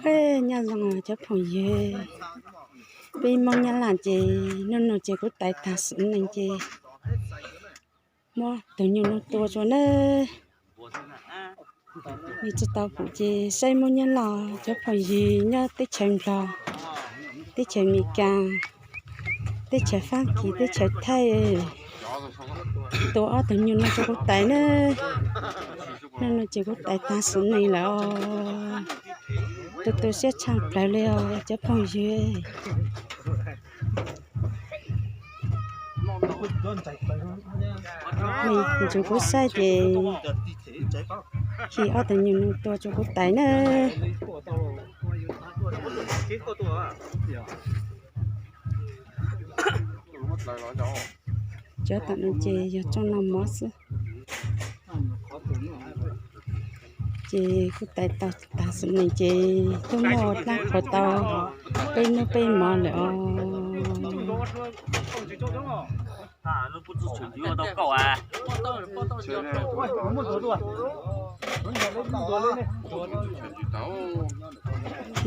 Qe nyob zoo cov phooj ywg, peb Hmoob Nyab Laj ces nub nua ces kuv tais tag sim neej ces muab tus nyuj no tua rau nawb. Nws tsis tau pum ces saib Hmoob Nyab Laj cov phooj ywg nyob teb chaws Nplog, teb chaws Amelikas, teb chaws Fab Kis, teb chaws Thaib, tua ob tug nyuj no rau kuv tais nawb. Nub nua ces kuv tais tag sim neej lawm os. Tu tu siab tshaj plaws li os cov phooj ywg. Nws ntsuas kuv saib ces khi ob tug nyuj no tua rau kuv tais nawb. Cov tom no ces yog tsob noj mov xwb. Ces kuv tais tau tag sim neej ces twb muaj dlaab qhuas tau peb hnub peb hmo lawm os.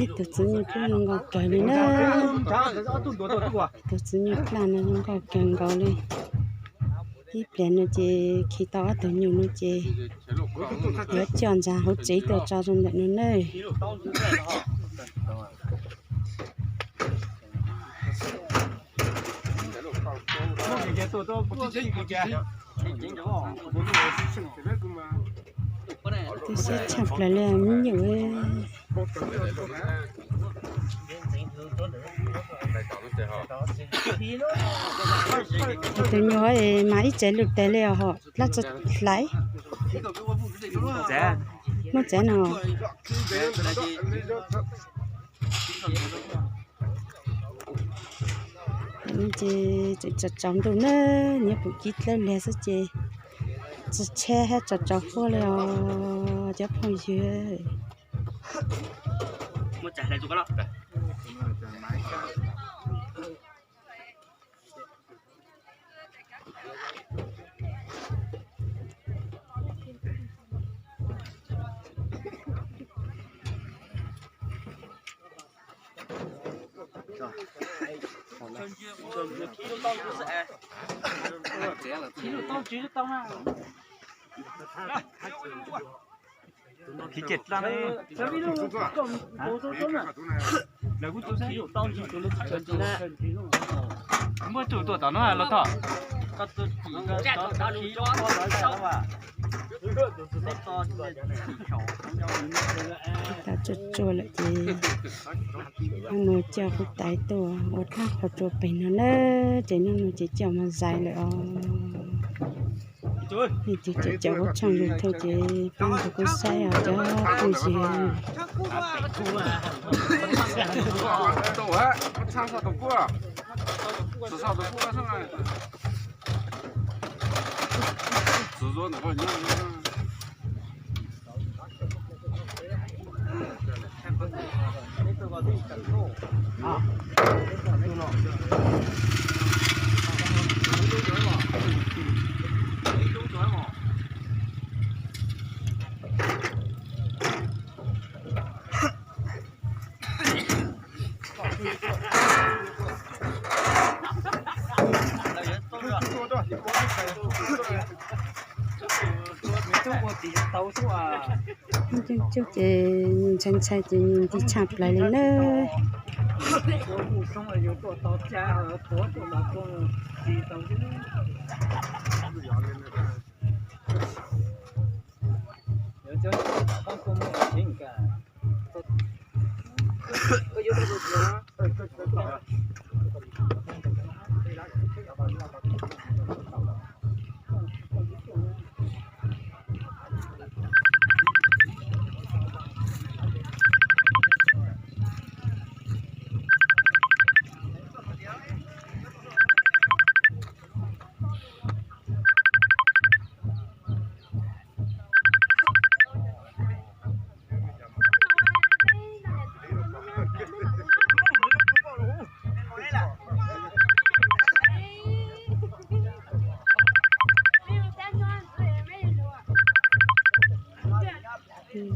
Ib tug txiv nyuj dlab zoo nkauj kawg li na. Tus txiv nyuj dlab no zoo nkauj kawg nkaus li. Ib pliag no ces khi tau ob tug nyuj no ces yuav coj ntxag hauv tsev tuaj tso rau ntawm no nawb. Tu siab tshaj plaws li me nyuam. Tus nyuj mas ib tsev lug teg li os, ho dlaab tsi hlais. Muab tsev no. Ces tseem tsaus ntuj na, nyob pum cib dlawb liag xwb ces tsi tshab hab tsaus tsaus huab li os cov phooj ywg. Khiv ceg dlaab. Lawv kuj tau muaj tus tuaj tom no los tog. Tsuag tsuag lawm ces hnub no coj kuv tais tuaj ua dlaab qhuas rua peg no na, ces hnub no ces coj mus zais lawm os. Nej tig cov cov ua tshooj YouTube ces pab nrug kuv saib os cov phooj ywg. Coob coob ces ntshai ntshai ces nti tshaj plaws li nawb.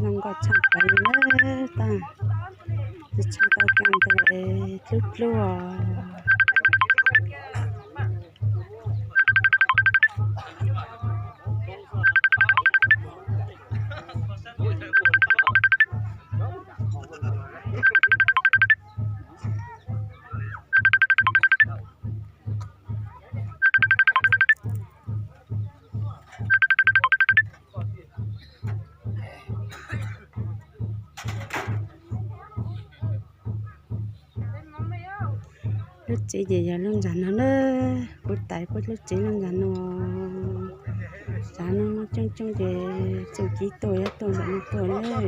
Zoo nkauj tshaj plaws li na tab. Tshaj tau cov ntawd dlub dlub os. Lub tsev ces yog lub ntxa no na, kuv tais kuj lub tsev lub ntxa no. Tsav no muaj coob coob ces txuj ci tuaj yuav tuaj ntawm no tuaj na.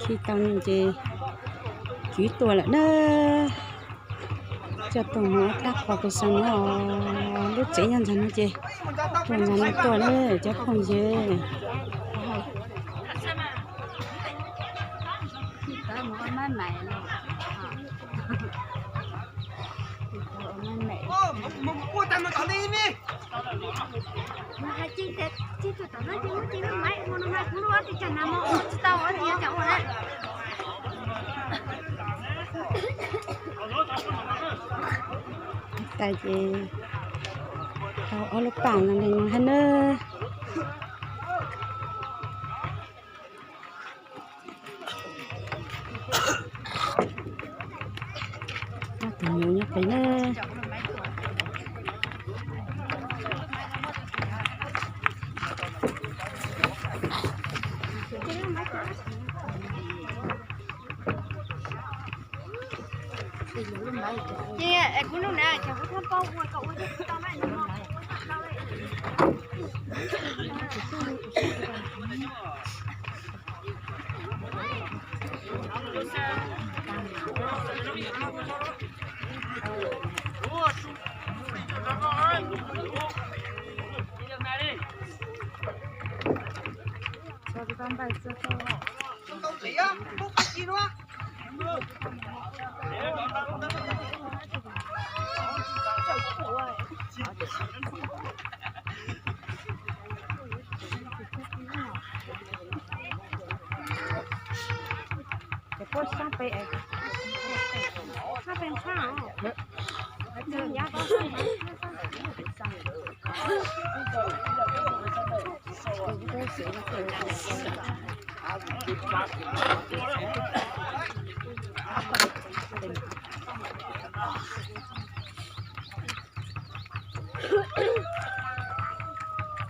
Khi tau no ces kwv tuaj lawm na. Coj tuaj mus tab qhua pes xo no, lub tsev nyob ntawm no ces tuaj ntawm no tuaj na cov phooj ywg. Tais ces tau ob lub paj no li no hab na. Ob tug nyuam nyob pem na.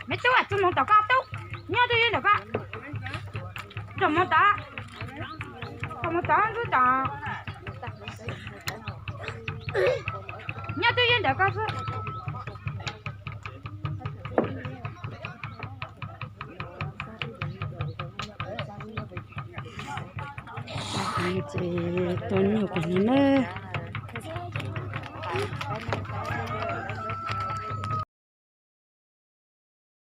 Me tub, txog mus tom koj tub, nyob twj ywm ntawm koj. Txog mus tod, txog mus tod xwb tod. Nyob twj ywm ntawm koj xwb. Ces tua nyuj pem no na.